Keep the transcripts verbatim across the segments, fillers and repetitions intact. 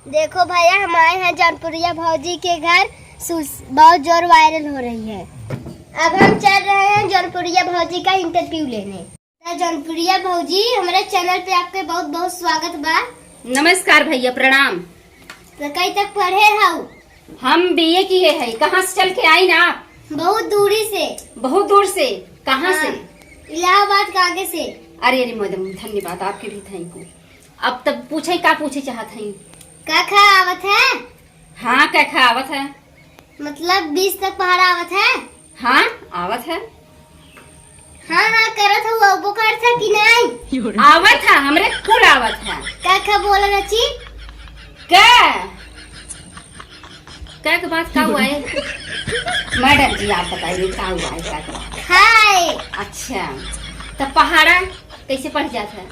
देखो भैया, हम आए हैं जौनपुरिया भौजी के घर। सुस-, बहुत जोर वायरल हो रही है। अब हम चल रहे हैं जौनपुरिया भौजी का इंटरव्यू लेने। तो जौनपुरिया भौजी, हमारे चैनल पे आपके बहुत बहुत स्वागत बा। नमस्कार भैया, प्रणाम। तो कई तक पढ़े हऊ? हम बीए किए हैं। कहाँ से चल के आई ना आप? बहुत दूरी से। बहुत दूर से? कहाँ से? हाँ, इलाहाबाद के आगे से। अरे, अरे मैडम, धन्यवाद, आपके भी थैंक यू। अब तब पूछे, का पूछे चाहत हई? का खा आवत है? हाँ, का खा आवत है? मतलब बीस तक पहाड़ा आवत है? हाँ, आवत है। हाँ, हाँ, करत हऊ, अउबो करत है कि नहीं? आवत है, हमरे कुल आवत है। का का बोला रची? का? का के बात का हुआ है? मैडम जी, आप बताइए, का हुआ है, का के बात? हाय। अच्छा, तो पहाड़ा कैसे पढ़ जात है?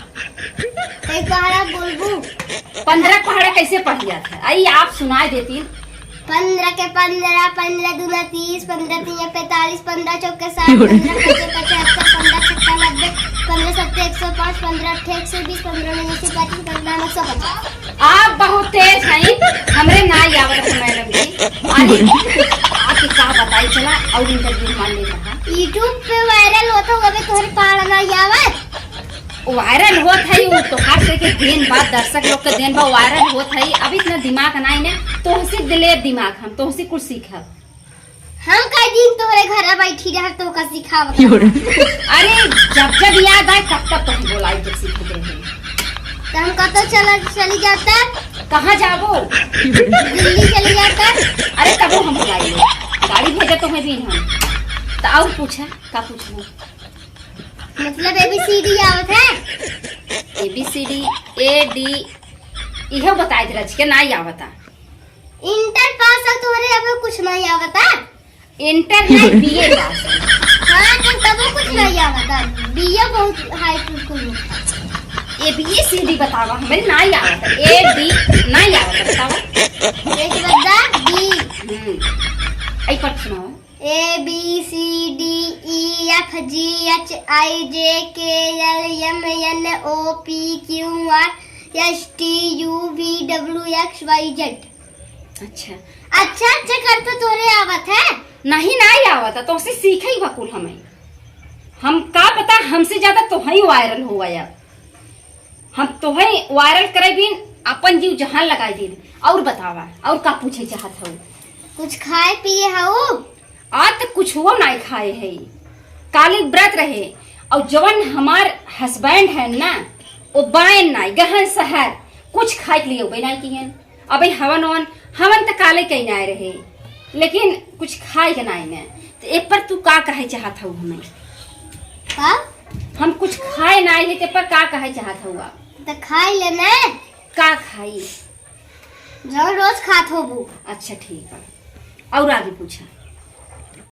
कई पहाड़ा बोलबू? पन्द्रह पहाड़ा कैसे पढ़ जात है? आई, आप सुनाए देती। पन्द्रह के पन्द्रह, पन्द्रह दूना तीस, पन्द्रह तीन पैंतालीस, पन्द्रह चौके साठ, पन्द्रह पचे पचहत्तर, पन्द्रह छक्का नब्बे, पन्द्रह सत्ते एक सौ पाँच, पन्द्रह अट्ठे एक सौ बीस, पन्द्रह नौ एक सौ पैंतीस, पन्द्रह नौ एक सौ पचास। आप बहुत तेज हैं, हमरे ना आवत है मैडम जी। अरे, आपके का बताई, चला और इंटरव्यू मान ले रहा। YouTube पे वायरल होत हऊ, अबे तोहरे पहाड़ा ना आवत? वायरल होत है, वो तोहार से के देन बा, दर्शक लोग के देन बा, वायरल होत है। अब इतना दिमाग नाई ने, तोहसे दिलेर दिमाग हम, तोहसे कुछ सीखब। हम कई दिन तोहरे घर बैठी रह, तोहका सिखावत। अरे, जब जब याद आए, तब तब तोहे बोलाई, तो सीखत रहे। तो हम कतो चला, चली जाता? कहाँ जाबो? दिल्ली चली जाता? अरे, तबो हम बोलाई, गाड़ी भेजे तोहे दिन हम। तो और पूछा, का पूछबो? मतलब A B C D आवत है? A B C D, A D, इहे बताए दे रच के ना आवता। इंटर पास है तोहरे, अब कुछ नहीं आवता। इंटर नहीं, बीए पास है। हाँ, तो तबो कुछ नहीं आवता। बीए बहुत हाई स्कूल में। A B C D बतावा, हमरे ना आवता। A D ना आवता, बतावा। एक बद्दा B। हम्म। आई पट सुनावा। A B C D E F G H I J K L M N O P Q R S T U V W X Y Z। अच्छा। अच्छा, अच्छा करत तोहरे आवत है? नहीं, ना आवत है, तोहसे सीखे ही बा कुल हमें। हम का पता, हमसे ज्यादा तोहई वायरल हुआ यार। हम तोहे वायरल करे बिन अपन जीव जहान लगाई दे। और बतावा, और का पूछे चाहत हऊ? कुछ खाए पिए हऊ? आज तक कुछ हुआ नाई खाए है। काली व्रत रहे, और जवन हमार हस्बैंड है ना, वो बायन नाई, गहन सहर, कुछ खाए के लिए वो नाई किहन। अबे हवन वन, हवन त काले कहीं नाई रहे, लेकिन कुछ खाए के नाई ने। तो ए पर तू का कहे चाहत हऊ हमें? का? हम कुछ खाए नाई है, ते पर का कहे चाहत हऊ आप? तो खाई ले ना। का खाई? जौन रोज खात होबू। अच्छा, ठीक है, और आगे पूछा।